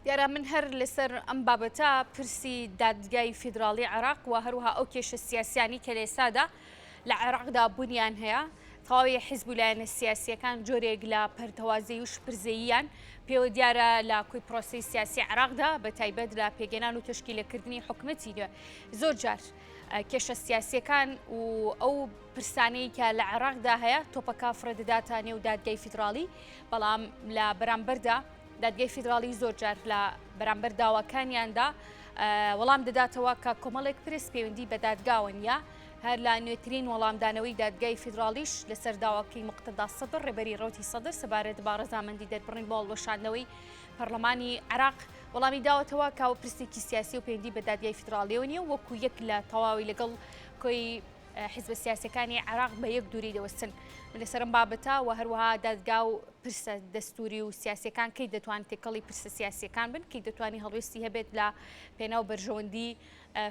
دیارە من هەر لەسەر ئەم بابەتە پرسی دادگای فیدراڵی عێراق و هەروەها ئەو کێشە سیاسیانی کە لە ئێستادا لە عێراقدا بوونیان هەیە، تەواوی حیزب و لایەنە سیاسییەکان جۆرێک لە پەرتەوازەیی و شپرزەییان پێوە دیارە لە کۆی پرۆسەی سیاسی عێراقدا بە تایبەت لە پێکهێنان و تەشکیلەکردنی حکومەتی نوێ زۆر جار کێشە سیاسییەکان و ئەو پرسانەی کە لە عێراقدا هەیە تۆپەکە فڕێدەداتە نێو دادگای فیدراڵی بەڵام لە بەرامبەردا دادگای فیدراڵی زۆر جار لە بەرامبەر داواکانیاندا وەڵام دەداتەوە کە کۆمەڵێک پرس پەیوەندی بە دادگاوە نییە. هەر لە نوێترین وەڵامدانەوەی دادگای فیدراڵیش لەسەر داواکەی موقتەدا سەدر ڕێبەری ڕەوتی سەدر سەبارەت بە ڕەزامەندی دەربڕین بۆ هەڵوەشاندنەوەی پەرلەمانی عێراق وەڵامی داوەتەوە کە ئەوە پرسێکی سیاسی و پەیوەندی بە دادگای فیدراڵیەوە نییە و وەکو یەک لە تەواوی لەگەڵ کۆی حیزبە سیاسیەکانی عێراق بە یەک دووری دەوەستن لەسەر ئەم بابەتە و هەروەها دادگا و پرسە دەستوری و سیاسیەکان کەی دەتوان تێکەڵی پرسە سیاسیەکان بن کەی دەتوانی هەڵوێستی هەبێت لە پێناو بەرژەوەندی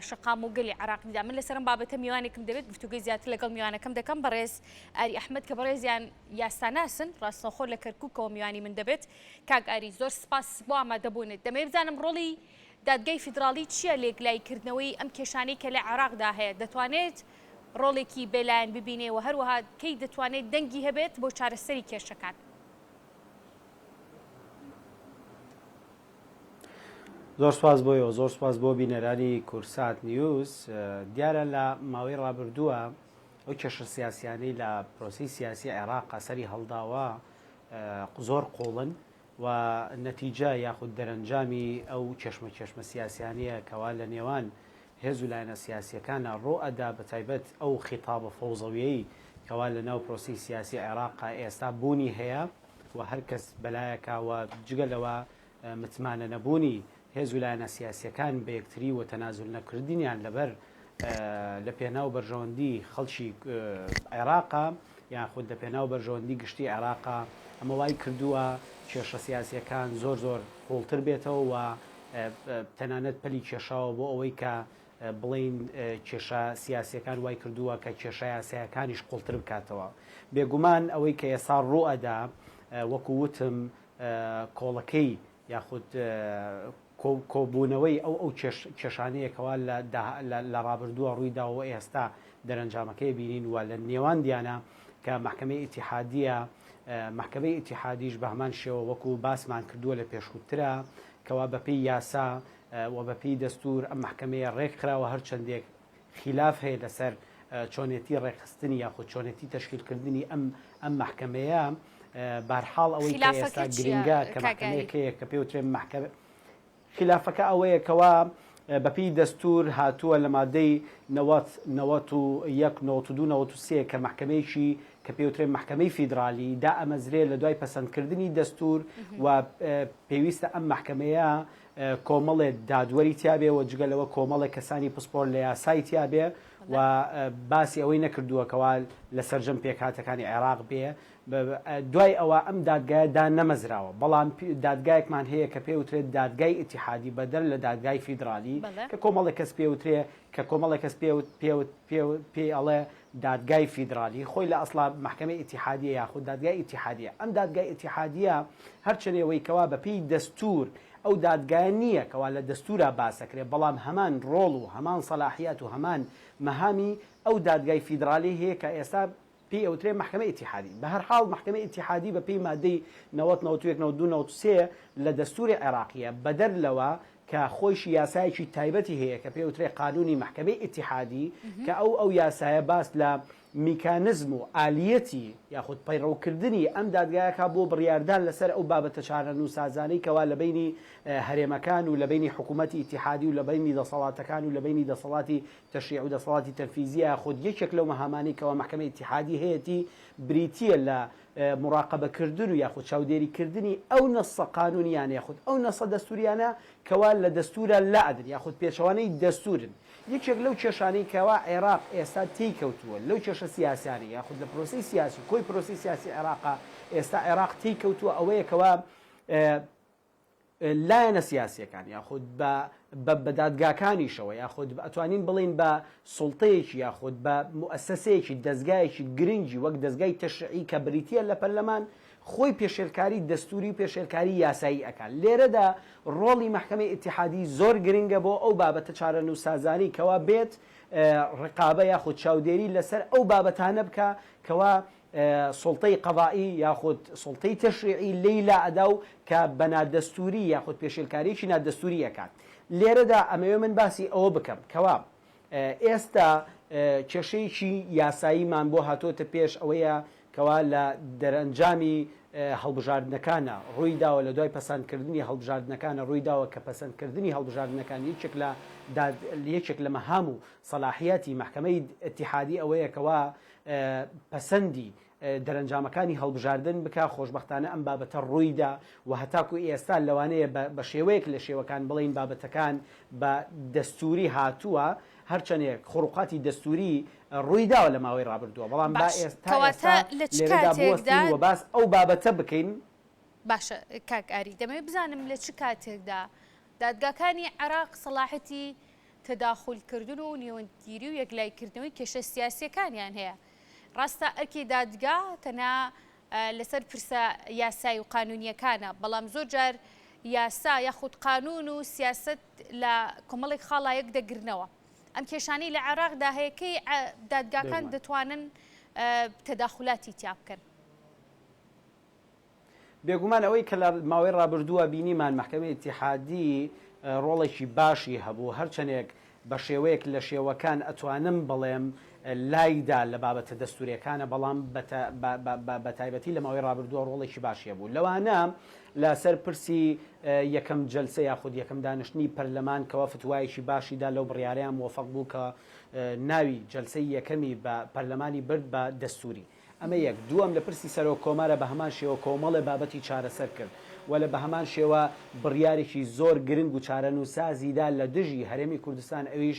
شەقام و گەلی عێراقیدا من لەسەر ئەم بابەتە میوانێکم دەبێت گفتوگۆی زیاتر لەگەڵ میوانەکەم دەکەم بەڕێز ئاری ئەحمەد کە بەڕێزیان یاساناسن ڕاستەوخۆ لە کەرکوکەوە میوانی من دەبێت کاک ئاری زۆر سپاس بۆ ئامادەبوونت دەمەوێت بزانم ڕۆڵی دادگای فیدراڵی چییە لە یەکلاییکردنەوەی ئەم کێشانەی کە لە عێراقدا هەیە دەتوانێت ڕۆڵێکی بێلایەن ببینێ و هەروەها کەی دەتوانێت دەنگی هەبێت بۆ چارەسەری کێشەکان؟ زۆر سپاس بۆ ئێوە، زۆر سپاس بۆ بینەرانی کوردسات نیوز. دیارە لە ماوەی ڕابردووە ئەو کێشە سیاسیانەی لە پرۆسەی سیاسی عێراق سەری هەڵداوە زۆر قوڵن و نەتیجە یاخود دەرەنجامی ئەو کێشمەکێشمە سیاسیانەیە کەوا لە نێوان هێز و لایەنە سیاسیەکانا ڕوو ئەدا بەتایبەت ئەو خیتابە فەوزەویەی کەوا لە ناو پرۆسەی سیاسی عێراقا ئێستا بوونی هەیە و هەر کەس بەلایەکا و جگە لەوە متمانە نەبوونی هێز و لایەنە سیاسیەکان بە یەکتری و تەنازول نەکردنیان لەبەر لە پێناو بەرژەوەندی خەڵکی عێراقا یاخود لە پێناو بەرژەوەندی گشتی عێراقا ئەمە وای کردووە کێشە سیاسیەکان زۆر زۆر قوڵتر بێتەوە و تەنانەت پەلی کێشاوە بۆ ئەوەی کە بڵێین کێشە سیاسیەکان وای کردووە کە کێشە یاسایەکانیش قوڵتر بکاتەوە. بێگومان ئەوەی کە ئێستا ڕووئەدا وەکو وتم کۆڵەکەی یاخود کۆبوونەوەی ئەو ئەو کێشانەیە کەوا لە ڕابردووە ڕووی داوە و ئێستا دەرەنجامەکەی بینین و لە نێواندیانە کە مەحکەمەی ئیتیحادیە مەحکەمەی ئیتیحادیش بە هەمان شێوە وەکو باسمان کردووە لە پێشووترا کەوا بەپێی یاسا و بەپێی دەستوور ئەم مەحکەمەیە ڕێکخراوە هەرچەندێک خیلاف هەیە لەسەر چۆنێتی ڕێکخستنی یاخود چۆنێتی تەشکیلکردنی ئەم ئەم مەحکەمەیە بارحاڵ ئەوەی کە خیلافەکە ئێستا چییە گرنگە کە کاک ئاری؟ مەحکەمەیەک هەیە کە پێوترێ مەحکەمە خیلافەکە ئەوەیە کەوا بەپێی دەستوور هاتووە لە مادەی نەوەت، 91، 92، 93 کە مەحکەمەیەکی کە پێوترێ مەحکەمەی فیدرالی دائەمەزرێ لە دوای پەسەندکردنی دەستوور و پێویستە ئەم مەحکەمەیە کۆمەڵێ دادوەری تیابێ و جگە لەوە کۆمەڵێ کەسانی پسپۆر لە یاسای تیابێ و باسی ئەوەی نەکردووە کەوا لە سەرجەم پێکهاتەکانی عێراق بێ دوای ئەوە ئەم دادگایە دانەمەزراوە، بەڵام دادگایەکمان هەیە کە پێوترێت دادگای ئیتیحادی بەدەر لە دادگای فیدرالی کە کۆمەڵێک کەس پێوترێ کە کۆمەڵێک کەس پێی ئەڵێ دادگای فیدرالی خۆی لە ئەسڵا مەحکەمەی ئیتیحادیە یاخود دادگای ئیتیحادیە ئەم دادگای ئیتیحادیە هەرچەنێوەی کەوا بەپێی دەستور ئەو دادگایە نییە کەوا لە دەستورا باسەکرێ بەڵام هەمان ڕۆڵ و هەمان سەلاحیات و هەمان مەهامی ئەو دادگای فیدرالی هەیە کە ئێستا پێی ئەوترێ مەحکەمەی ئیتیحادی. بە هەر حاڵ مەحکەمەی ئیتیحادی بە پێی مادەی 90، 91، 92، 93 لە دەستووری عێراقییە، بەدەر لەوە کە خۆیشی یاسایەکی تایبەتی هەیە کە پێی ئەوترێ قانوونی مەحکەمەی ئیتیحادی کە ئەو ئەو یاسایە باس لە میکانزم و ئالیەتی یاخود پەیڕەوکردنی ئەم دادگایە کا بۆ بڕیاردان لەسەر ئەو بابەتە چارەنووسسازانەی کەوا لە بەینی هەرێمەکان و لە بەینی حکوومەتی ئیتیحادی و لە بەینی دەسەڵاتەکان و لە بەینی دەسەڵاتی تەشریع و دەسەڵاتی تەنفیزیە یاخود یەکێک لەو مەهامانەی کەوا مەحکەمەی ئیتیحادی هەیەتی بریتیە لە موراقەبە کردن و یاخود چاودێری کردنی ئەو نەصە قانونیانە یاخود ئەو نەصە دەستوریانە کەوا لە دەستورا لائەدەن یاخود پێچەوانەی دەستورن. یەکێک لەو کێشانەی کەوا عێراق ئێستا تێی کەوتووە لەو کێشە سیاسیانەی یاخود لە پرۆسەی سیاسی کۆی پرۆسەی سیاسی عێراقا ئێستا عێراق تێی کەوتووە ئەوەیە کەوا لایەنە سیاسیەکان یاخود بە بە دادگاکانیشەوە یاخود ئەتوانین بڵێین بە سوڵتەیەکی یاخود بە موئەسەسەیەکی دەزگایەکی گرنگی وەک دەزگای تەشریعی کە بریتیە لە پەرلەمان خۆی پێشێلکاری دەستوری و پێشێلکاری یاسایی ئەکات لێرەدا. ڕۆڵی مەحکەمەی ئیتیحادی زۆر گرنگە بۆ ئەو بابەتە چارەنووسسازانەی کەوا بێت ڕقابە یاخود چاودێری لەسەر ئەو بابەتانە بکا کەوا سوڵتەی قەزائی یاخود سوڵتەی تەشریعی لێی لائەدا و کە بە نادەستووری یاخود پێشێلکارییەکی نادەستووری ئەکات. لێرەدا ئەمەوێ من باسی ئەوە بکەم کەوا ئێستا کێشەیەکی یاساییمان بۆ هاتۆتە پێش ئەوەیە کەوا لە دەرئەنجامی هەڵبژاردنەکانە ڕووی داوە لە دوای پەسەندکردنی هەڵبژاردنەکانە ڕووی داوە کە پەسەندکردنی هەڵبژاردنەکان یەکێک لە داد یەکێک لە مەهام و سەلاحیاتی مەحکەمەی ئیتیحادی ئەوەیە کەوا پەسەندی دەرەنجامەکانی هەڵبژاردن بکا، خۆشبەختانە ئەم بابەتە ڕوویدا و هەتاکو ئێستا لەوانەیە بە شێوەیەک لە شێوەکان بڵێین بابەتەکان بە دەستووری هاتووە، هەرچەندێک خروقاتی دەستووری ڕوویداوە لە ماوەی ڕابردووە، بەڵام با باش تا کەواتە ئێستا لە چ لێرەدا کاتێکدا بوەستین و باس ئەو بابەتە بکەین. باشە کاک ئاری دەمەوێت بزانم لە چ کاتێکدا دادگاکانی عێراق سەڵاحەتی تەداخول کردن و نێوەندگیری و یەکلایکردنەوەی کێشە سیاسیەکانیان هەیە ڕاستە ئەرکی دادگا تەنها لەسەر پرسە یاسایی و قانونیەکانە، بەڵام زۆر جار یاسا یاخود قانون و سیاسەت لە کۆمەڵێک خاڵا یەک دەگرنەوە. ئەم کێشانەی لە عێراقدا هەیە کەی دادگاکان دەتوانن تەداخولاتی تیا بکەن؟ بێگومان ئەوەی کە لە ماوەی ڕابردووە بینیمان مەحکەمەی ئیتیحادی ڕۆڵێکی باشی هەبوو هەرچەنێک بە شێوەیەک لە شێوەکان ئەتوانم بڵێم لایدا لە بابەتە دەستوورێکانە بەڵام بە تایبەتی لە ماوەی ڕابردووە ڕۆڵێکی باشی هەبوو لەوانە لەسەر پرسی یەکەم جەلسە یاخود یەکەم دانیشتنی پەرلەمان کەوا فتوایەکی باشی دا لەو بڕیارەیان مۆفەق بوو کە ناوی جەلسەی یەکەمی بە پەرلەمانی برد بە دەستووری. ئەمە یەک. دووەم لە پرسی سەرۆک کۆمارە بە هەمان شێوە کۆمەڵێ بابەتی چارەسەر کرد و لە بەهەمان شێوە بڕیارێکی زۆر گرنگ و چارەنووسسازی دا لە دژی هەرێمی کوردستان ئەویش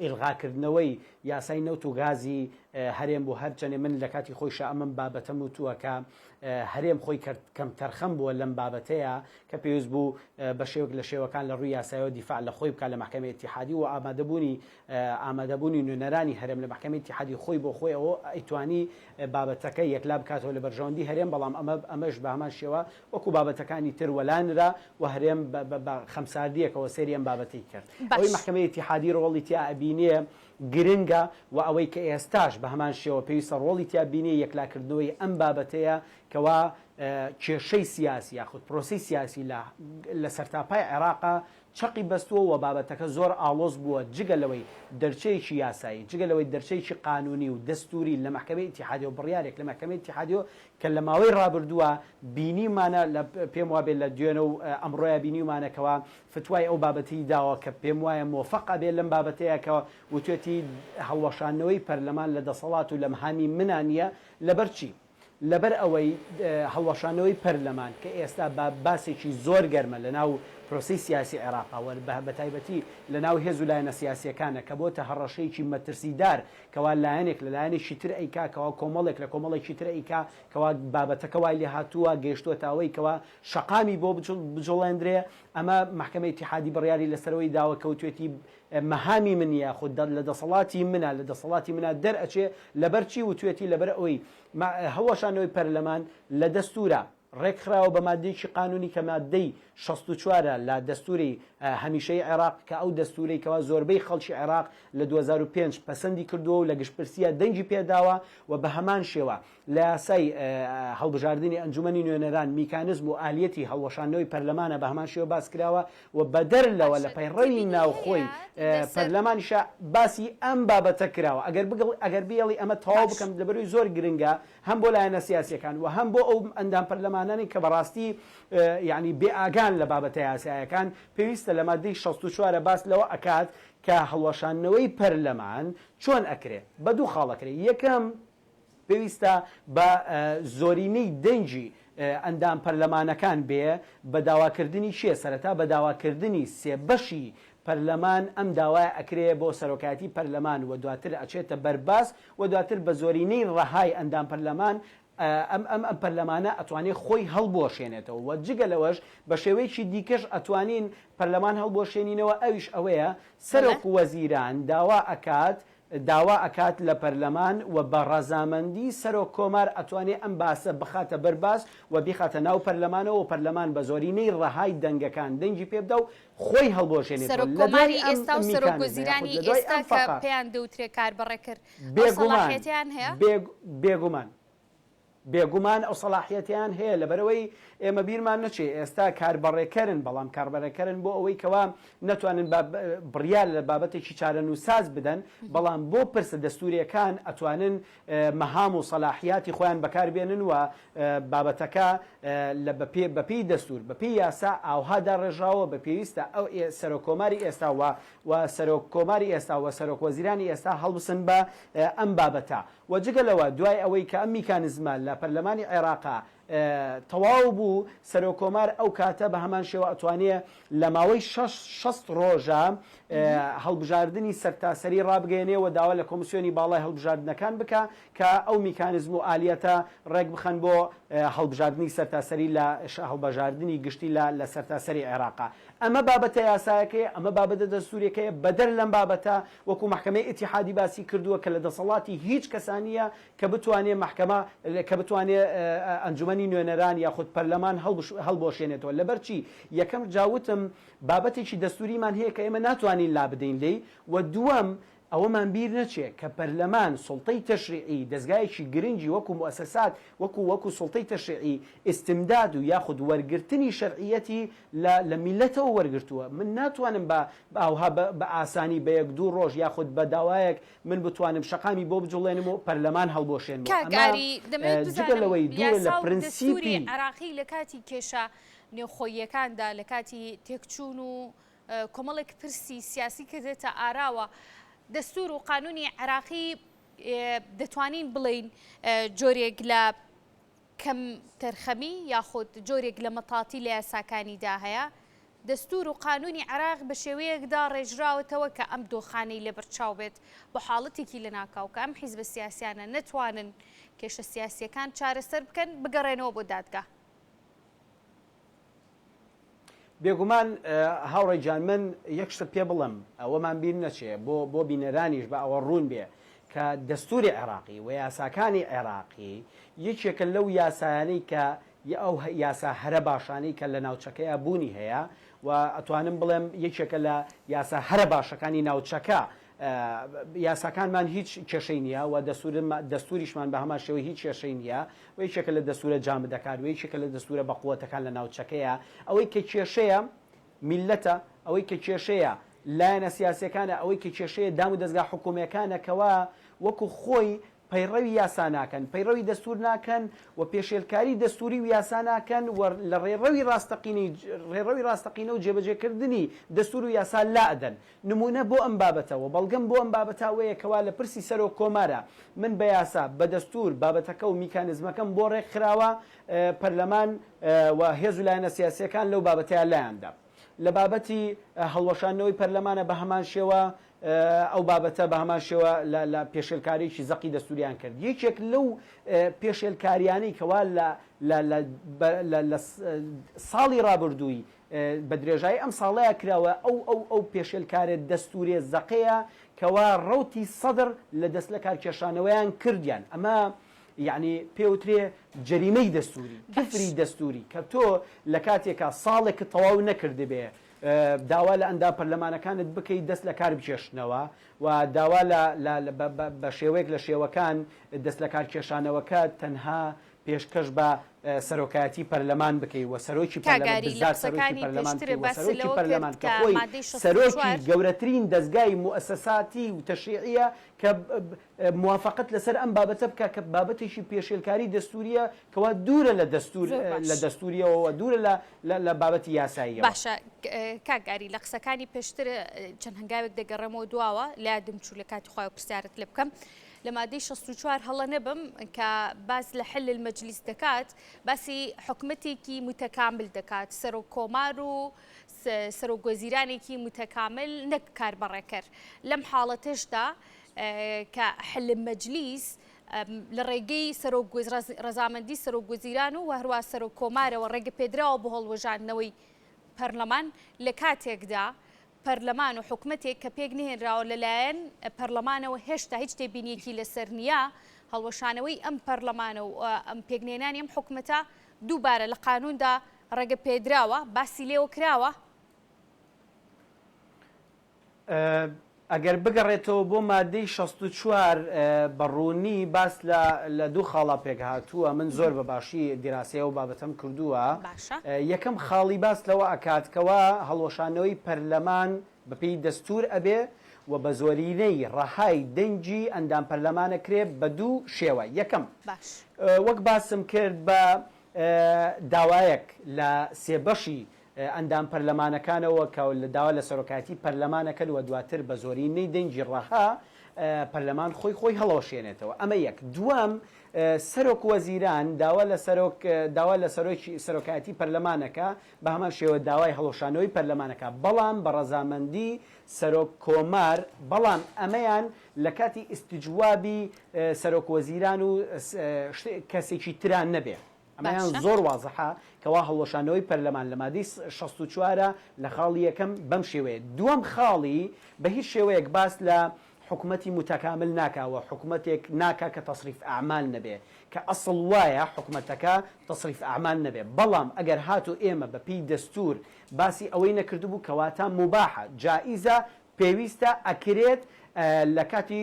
ئیلغاکردنەوەی یاسای نەوت و گازی هەرێم بوو هەرچەنێ من لە کاتی خۆیشا ئەمەم بابەتەم وتووە کە هەرێم خۆی کەمتەرخەم بووە لەم بابەتەیە کە پێویست بوو بە شێوەک لە شێوەکان لە ڕووی یاسایەوە دیفاع لە خۆی بکات لە مەحکەمەی ئیتیحادی و ئامادەبوونی ئامادەبوونی نوێنەرانی هەرێم لە مەحکەمەی ئیتیحادی خۆی بۆ خۆی ئەوە ئەیتوانی بابەتەکە یەکلا بکاتەوە لە بەرژەوەندی هەرێم بەڵام ئەمە ئەمەش بە هەمان شێوە وەکو بابەتەکانی تر وەلا نرا و هەرێم بە خەمساردییەکەوە سەیری ئەم بابەتەی کرد. ئەوەی باش. مەحکەمەی ئیتیحادی ڕۆڵی تیا ئەبینێ گرنگە و ئەوەی کە ئێستاش بە هەمان شێوە پێویستە ڕۆڵی تیا بینێ یەکلاکردنەوەی ئەم بابەتەیە کەوا کێشەی سیاسی یاخود پرۆسەی سیاسی لە لە سەرتاپای عێراقا چەقی بەستووە و بابەتەکە زۆر ئاڵۆز بووە جگە لەوەی دەرچەیەکی یاسایی جگە لەوەی دەرچەیەکی قانونی و دەستووری لە مەحکەمەی ئیتیحادیەوە بڕیارێک لە مەحکەمەی ئیتیحادیەوە کە لە ماوەی ڕابردووە بینیومانە لە پێم وابێ لە دوێنە و ئەمڕۆیا بینیومانە کەوا فتوای ئەو بابەتەی داوە کە پێم وایە مۆفەق ئەبێ لەم بابەتەیا کە وتوێتی هەڵوەشاندنەوەی پەرلەمان لە دەسەڵات و لە مهامی منا نییە لەبەر چی؟ لەبەر ئەوەی هەڵوەشانەوەی پەرلەمان کە ئێستا بە باسێکی زۆر گەرمە لە ناو پرۆسەی سیاسی عێراقا و بە تایبەتی لە ناو هێز و لایەنە سیاسیەکانە کە بۆتە هەڕەشەیەکی مەترسیدار کەوا لایەنێک لە لایەنێکی تر ئەیکا کەوا کۆمەڵێک لە کۆمەڵێکی تر ئەیکا کەوا بابەتەکە وای لێهاتووە گەیشتووەتە ئەوەی کەوا شەقامی بۆ بجوڵێندرێ ئەمە مەحکەمەی ئیتیحادی بڕیاری لەسەرەوەی داوە کەوتوێتی مەهامی من نیە خۆ لە دەسەڵاتی منە لە دەسەڵاتی منە دەرئەچێ لەبەر چی وتوێتی لەبەر ئەوەی هەڵوەشانەوەی پەرلەمان لە دەستورا ڕێکخراوە بە مادەیەکی قانونی کە مادەی 64 لە دەستوری هەمیشەی عێراق کە ئەو دەستورەی کەوا زۆربەی خەڵکی عێراق لە 2005 پەسەندی کردووە و لە گشتپرسیە دەنگی پێداوە و بە هەمان شێوە لە یاسای هەڵبژاردنی ئەنجومەنی نوێنەران میکانزم و ئالیەتی هەڵوەشاندنەوەی پەرلەمانە بە هەمان شێوە باس کراوە و بەدەر لەوە لە باشە پەیڕەوی تێبینی ناوخۆی هەیە لەسەر. پەرلەمانیشا باسی ئەم بابەتە کراوە. ئەگەر بگڵ ئەگەر بیەڵی ئەمە تەواو باش. بکەم لەبەروی زۆر گرنگە هەم بۆ لایەنە سیاسیەکان و هەم بۆ ئەو ئەندام پەرلەمانانەی کە بەڕاستی یانی بێ ئاگان لە بابەتە یاسایەکان پێویستە لە مادەی 64 باس لەوە ئەکات کە هەڵوەشاندنەوەی پەرلەمان چۆن ئەکرێ بە دوو خاڵ ئەکرێ یەکەم پێویستە بە زۆرینەی دەنگی ئەندام پەرلەمانەکان بێ، بە داواکردنی کێ؟ سەرەتا بە داواکردنی سێ بەشی پەرلەمان ئەم داوایە ئەکرێ بۆ سەرۆکایەتی پەرلەمان و دواتر ئەچێتە بەر باس و دواتر بە زۆرینەی ڕەهای ئەندام پەرلەمان ئەم ئەم ئەم پەرلەمانە ئەتوانێ خۆی هەڵبوەشێنێتەوە و جگە لەوەش بە شێوەیەکی دیکەش ئەتوانین پەرلەمان هەڵبوەشێنینەوە ئەویش ئەوەیە بەڵێ. سەرۆک وەزیران داوا ئەکات. داوا ئەکات لە پەرلەمان و بە ڕەزامەندی سەرۆک کۆمار ئەتوانێ ئەم باسە بخاتە بەر باس و بیخاتە ناو پەرلەمانەوە و پەرلەمان بە زۆرینەی ڕەهای دەنگەکان دەنگی پێ بدا و خۆی هەڵبوەشێنێتەوە سەرۆک لە دوای کۆماری ئەم ئێستا و سەرۆک میکانزمە یاخود وەزیرانی لە دوای ئێستا ئەم کە فەقە پێیان دەوترێ کاربەڕێکەر ئەو بێگومان سەڵاحیەتەیان هەیە؟ بێ بێگومان. بێگومان ئەو سەڵاحیەتەیان هەیە، لەبەرئەوەی ئێمە بیرمان نەچێ ئێستا کاربەڕێکەرن، بەڵام کاربەڕێکەرن بۆ ئەوەی کەوا نەتوانن بڕیار لە بابەتێکی چارەنووسساز بدەن، بەڵام بۆ پرسە دەستوورێکان ئەتوانن مەهام و سەلاحیاتی خۆیان بەکار بێنن و بابەتەکە لە بەپێی دەستوور، بەپێی یاسا ئاوها داڕێژراوە بە پێویستە ئەو سەرۆک کۆماری ئێستا و و سەرۆک کۆماری ئێستا و سەرۆک وەزیرانی ئێستا هەڵبسن بە ئەم بابەتە. و جگە لەوە دوای ئەوەی کە ئەم میکانزمە لە پەرلەمانی عێراقا تەواو بوو، سەرۆک کۆمار ئەو کاتە بە هەمان شێوە ئەتوانێ لە ماوەی 60 ڕۆژە هەڵبژاردنی سەرتاسەری ڕابگەیەنێ و داوا لە کۆمسیۆنی باڵای هەڵبژاردنەکان بکا کە ئەو میکانزم و ئالیەتە ڕێک بخەن بۆ هەڵبژاردنی سەرتاسەری لە هەڵبژاردنی گشتی لە لە سەرتاسەری عێراقا. ئەمە بابەتە یاسایەکەیە، ئەمە بابەتە دەستووریەکەیە، بەدەر لەم بابەتە وەکو مەحکەمەی ئیتیحادی باسی کردووە کە لە دەسەڵاتی هیچ کەسا نییە کە بتوانێ مەحکەمە کە بتوانێ ئەنجومەنی نوێنەران یاخود پەرلەمان هەڵبوەشێنێتەوە لەبەر چی یەکەم جا وتم بابەتێکی دەستوریمان هەیە کە ئێمە ناتوانین لابدەین لێی و دووەم ئەوەمان بیر نەچێ کە پەرلەمان سوڵتەی تەشریعی دەزگایەکی گرنگی وەکو موئەسەسات وەکو وەکو سوڵتەی تەشریعی ئیستمداد و یاخود وەرگرتنی شەرعیەتی لە لە میللەتەوە وەرگرتووە من ناتوانم بە ئاوها بە بە ئاسانی بە یەک دوو ڕۆژ یاخود بە داوایەک من بتوانم شەقامی بۆ بجوڵێنم و پەرلەمان هەڵبوەشێنمەوە کاک ئەمە ئاری دەمەوێت جگە بزانم لەوەی دوورە لە یاسا و دەستووری پرنسیپی. عێراقی لە کاتی کێشە نێوخۆییەکاندا لە کاتی تێکچوون و کۆمەڵێک پرسی سیاسی کە دێتە ئاراوە دەستوور و قانوونی عێراقی دەتوانین بڵێین جۆرێک لە کەم تەرخەمی یاخود جۆرێک لە مەتاتی لە یاساکانیدا هەیە، دەستوور و قانوونی عێراق بە شێوەیەک داڕێژراوەتەوە کە ئەم دۆخانەی لەبەرچاو بێت بۆ حاڵەتێکی لەناکاو کە ئەم حیزبە سیاسیانە نەتوانن کێشە سیاسییەکان چارەسەر بکەن بگەڕێنەوە بۆ دادگا. بێگومان هاوڕێ گیان من یەک شتت پێ بڵێم ئەوەمان بیر نەچێ بۆ بۆ بینەرانیش بە ئەوە ڕوون بێ کە دەستوری عێراقی و یاساکانی عێراقی یەکێکە لەو یاسایانەی کە ئەو یاسا هەرە باشانەی کە لە ناوچەکەیا بوونی هەیە و ئەتوانم بڵێم یەکێکە لە یاسا هەرە باشەکانی ناوچەکە یاساکانمان هیچ کێشەی نییە و دەستوریشمان بە هەمان شێوە هیچ کێشەی نییە و یەکێکە لە دەستورە جامدەکان و یەکێکە لە دەستورە بەقوەتەکان لە ناوچەکەیە. ئەوەی کە کێشەیە میللەتە، ئەوەی کە کێشەیە لایەنە سیاسیەکانە، ئەوەی کە کێشەیە دام و دەزگا حکومیەکانە کەوا وەکو خۆی پەیڕەوی یاسا ناکەن، پەیڕەوی دەستور ناکەن و پێشێلکاری دەستوری و یاسا ناکەن و لە ڕێڕەوی ڕاستەقینەی ڕێڕەوی ڕاستەقینە و جێبەجێکردنی دەستور و یاسا لائەدەن. نموونە بۆ ئەم بابەتە و بەڵگەم بۆ ئەم بابەتە ئەوەیە کەوا لە پرسی سەرۆک کۆمارە من بە یاسا، بە دەستوور بابەتەکە و میکانزمەکەم بۆ ڕێک خراوە، پەرلەمان و هێز و لایەنە سیاسییەکان لەو بابەتەیا لایان دا. لە بابەتی هەڵوەشاندنەوەی پەرلەمانە بە هەمان شێوە ئەو بابەتە بە هەمان شێوە لە لە پێشێلکاریی زەقی دەستووریان کرد. یەکێک لەو پێشێلکارییانەی کەوا لە لە لە لە لە ساڵی ڕابردووی بە درێژایی ئەم ساڵەیا کراوە ئەو ئەو ئەو پێشێلکارە دەستوورێ زەقەیە کەوا ڕەوتی سەدر لە دەست لەکارکێشانەوەیان کردیان ئەمە یەعنی پێوترێ جەریمەی دەستووری باش. کفری دەستووری کە تۆ لە کاتێکا ساڵێکت تەواو نەکردبێ داوا لە ئەندام پەرلەمانەکانت بکەی دەست لە کار بکێشنەوە و داوا لە لە بە بە بە شێوەیەک لە شێوەکان دەست لەکارکێشانەوەکە تەنها پێشکەش بە سەرۆکایەتی پەرلەمان بکەی و سەرۆکی کاک پەرلەمان ئاری لە بزات سەرۆکی قسەکانی پەرلەمان پێشتر بکەی و باست سەرۆکی لەوە کرد پەرلەمان کە کە خۆی مادەی سەرۆکی 64. گەورەترین دەزگای موئەسەساتی و تەشریعیە کە موافەقەت لەسەر ئەم بابەتە بکا کە بابەتێکی پێشێلکاری دەستوریە کەوا دوورە لە دەستور زۆر باش. لە دەستوریەوە و دوورە لە لە لە بابەتی یاساییەوە. باشە کاک ئاری لە قسەکانی پێشتر چەند هەنگاوێک دەگەڕێمەوە دواوە لە یادم چوو لە کاتی خۆیەوە پرسیارت لێ بکەم لە مادەی 64 هەڵە نەبم کە باس لە حل المجلس دەکات باسی حکومەتێکی متەکامل دەکات سەرۆک کۆمار و سەرۆک وەزیرانێکی متەکامل نەک کاربەڕێکەر لەم حاڵەتەشدا کە حل المجلس لە ڕێگەی سەرۆک ڕەزامەندی سەرۆک وەزیران و هەروە سەرۆک کۆمارەوە ڕێگە پێدراوە بۆ هەڵوەژاندنەوەی پەرلەمان لە کاتێکدا. پەرلەمان و حکومەتێک کە پێک نەهێنراوە لەلایەن پەرلەمانەوە هێشتا هیچ تێبینیەکی لەسەر نییە، هەڵوەشانەوەی ئەم پەرلەمانە و ئەم پێکنەهێنانی ئەم حکومەتە دووبارە لە قانوندا ڕێگە پێدراوە، باسی لێوە کراوە؟ ئەگەر بگەڕێتەوە بۆ مادەی 64 بە ڕوونی باس لە لە دوو خاڵا پێکهاتووە من زۆر بە باشی دیراسەی ئەو بابەتەم کردووە باشە. یەکەم خاڵی باس لەوە ئەکات کەوا هەڵوەشانەوەی پەرلەمان بەپێی دەستوور ئەبێ و بە زۆرینەی ڕەهای دەنگی ئەندام پەرلەمان ئەکرێ بە دوو شێوە یەکەم باش. وەک باسم کرد بە داوایەک لە سێ بەشی ئەندام پەرلەمانەکانەوە کە داوا لە سەرۆکایەتی پەرلەمان ئەکەن و دواتر بە زۆرینەی دەنگی ڕەها پەرلەمان خۆی خۆی هەڵەوەشێنێتەوە ئەمە یەک دووەم سەرۆک وەزیران داوا لە سەرۆک داوا لە سەرۆکی سەرۆکایەتی پەرلەمانەکە بە هەمان شێوە داوای هەڵوەشانەوەی پەرلەمانەکە بەڵام بە ڕەزامەندی سەرۆک کۆمار بەڵام ئەمەیان لە کاتی ئیستجوابی سەرۆک وەزیران و کەسێکی تران نەبێ. ئەمەیان باشە. زۆر وازحە کەوا هەڵوەشانەوەی پەرلەمان لە مادەی 64 لە خاڵی یەکەم بەم شێوەیە. دووەم خاڵی بە هیچ شێوەیەک باس لە حکومەتی متکامل ناکا و حکومەتێک ناکا کە تصریف اعمال نەبێ کە ئەسڵ وایە حکومەتەکە تصریف اعمال نەبێ بەڵام ئەگەر هاتوو ئێمە بە پێی دەستور باسی ئەوەی نەکردبوو کەواتە موباحە جائیزە پێویستە ئەکرێت لە کاتی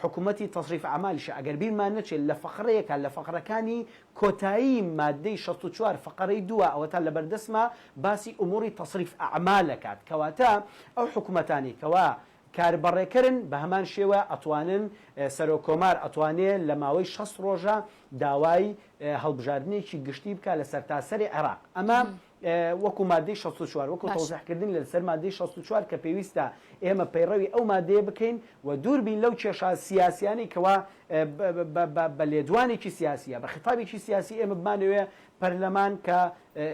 حکومەتی تصریف اعمالیشا ئەگەر بیرمان نەچێت لە فەقرەیەکا لە فەقرەکانی کۆتایی مادەی 64 فەقرەی دووە ئەوەتا لەبەردەستما باسی ئوموری تصریف اعمال ئەکات کەواتە ئەو حکومەتانەی کەوا کاربەڕێکەرن بەهەمان شێوە ئەتوانن سەرۆک کۆمار ئەتوانێ لە ماوەی 60 ڕۆژە داوای هەڵبژاردنێکی گشتی بکا لە سەرتاسەری عێراق ئەمە وەکو مادەی 64 وەکو باشە. تەوزیح کردن لە سەر مادەی 64 کە پێویستە ئێمە پەیڕەوی ئەو مادەیە بکەین و دوور بین لەو کێشە سیاسیانەی کەوا بە لێدوانێکی سیاسی یا بە خیتابێکی سیاسی ئێمە بمانەوێ پەرلەمان کە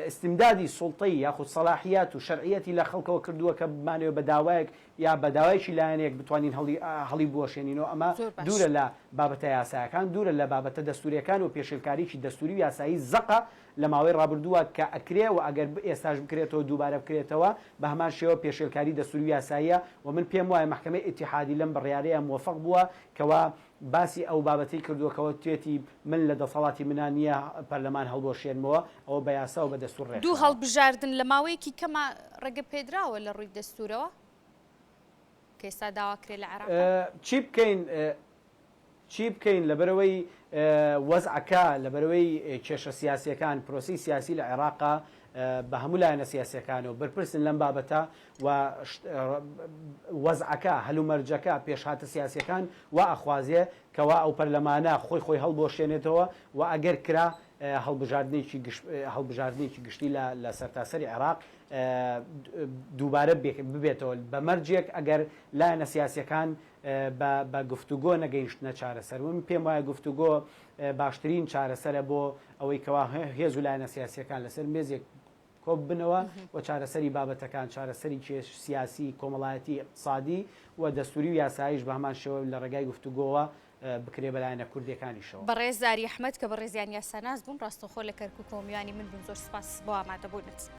ئیستمدادی سوڵتەی یاخود سەلاحیات و شەرعیەتی لە خەڵکەوە کردووە کە بمانەوێ بە داوایەک یا بە داوایەکی لایەنێک بتوانین هەڵی هەڵی بوەشێنینەوە ئەمە زۆر باش. دوورە لە بابەتە یاسایەکان دوورە لە بابەتە دەستوریەکان و پێشێلکاریی دەستوری و یاسایی زەقە لە ماوەی ڕابردووە کە ئەکرێ و ئەگەر ئێستاش بکرێتەوە دووبارە بکرێتەوە بە هەمان شێوە پێشێلکاری دەستوری و یاساییە و من پێم وایە مەحکەمەی ئیتیحادی لەم بڕیارەیە موەفەق بووە کەوا باسی ئەو بابەتەی کردووە کەوە توێتی من لە دەسەڵاتی منا نییە پەرلەمان هەڵبوەشێنمەوە ئەوە بە یاسا و بە دەستوور دوو ڕێکخراوە. هەڵبژاردن لە ماوەیەکی کەما ڕێگە پێدراوە لە ڕووی دەستوورەوە کە ئێستا داوا کرێ لە عێراقا؟ چی بکەین چی بکەین لەبەرئەوەی وەزعەکە، لەبەرئەوەی کێشە سیاسییەکان، پرۆسەی سیاسی لە عێراقا بە هەموو لایەنە سیاسییەکانەوە بەرپرسن لەم بابەتە و وەزعەکە، هەلومەرجەکە، پێشهاتە سیاسییەکان وا ئەخوازێ کەوا ئەو پەرلەمانە خۆی خۆی هەڵبوەشێنێتەوە و ئەگەر کرا هەڵبژاردنێکی هەڵبژاردنێکی گشتی لە لە سەرتاسەری عێراق دووبارە ببێتەوە بە مەرجێک ئەگەر لایەنە سیاسییەکان بە بە گفتوگۆ نەگەیشتنە چارەسەر من پێم وایە گفتوگۆ باشترین چارەسەرە بۆ ئەوەی کەوا هێز و لایەنە سیاسیەکان لەسەر مێزێک کۆببنەوە و چارەسەری بابەتەکان چارەسەری کێش سیاسی کۆمەڵایەتی اقتصادی و دەستوری و یاساییش بە هەمان شێوە لە ڕێگای گفتوگۆوە بکرێ بە لایەنە کوردیەکانیشەوە. بەڕێز ئاری ئەحمەد کە بەڕێزیان یاساناس بوون ڕاستەوخۆ لە کەرکوکەوە میوانی من بوون زۆر سپاس بۆ ئامادەبوونت.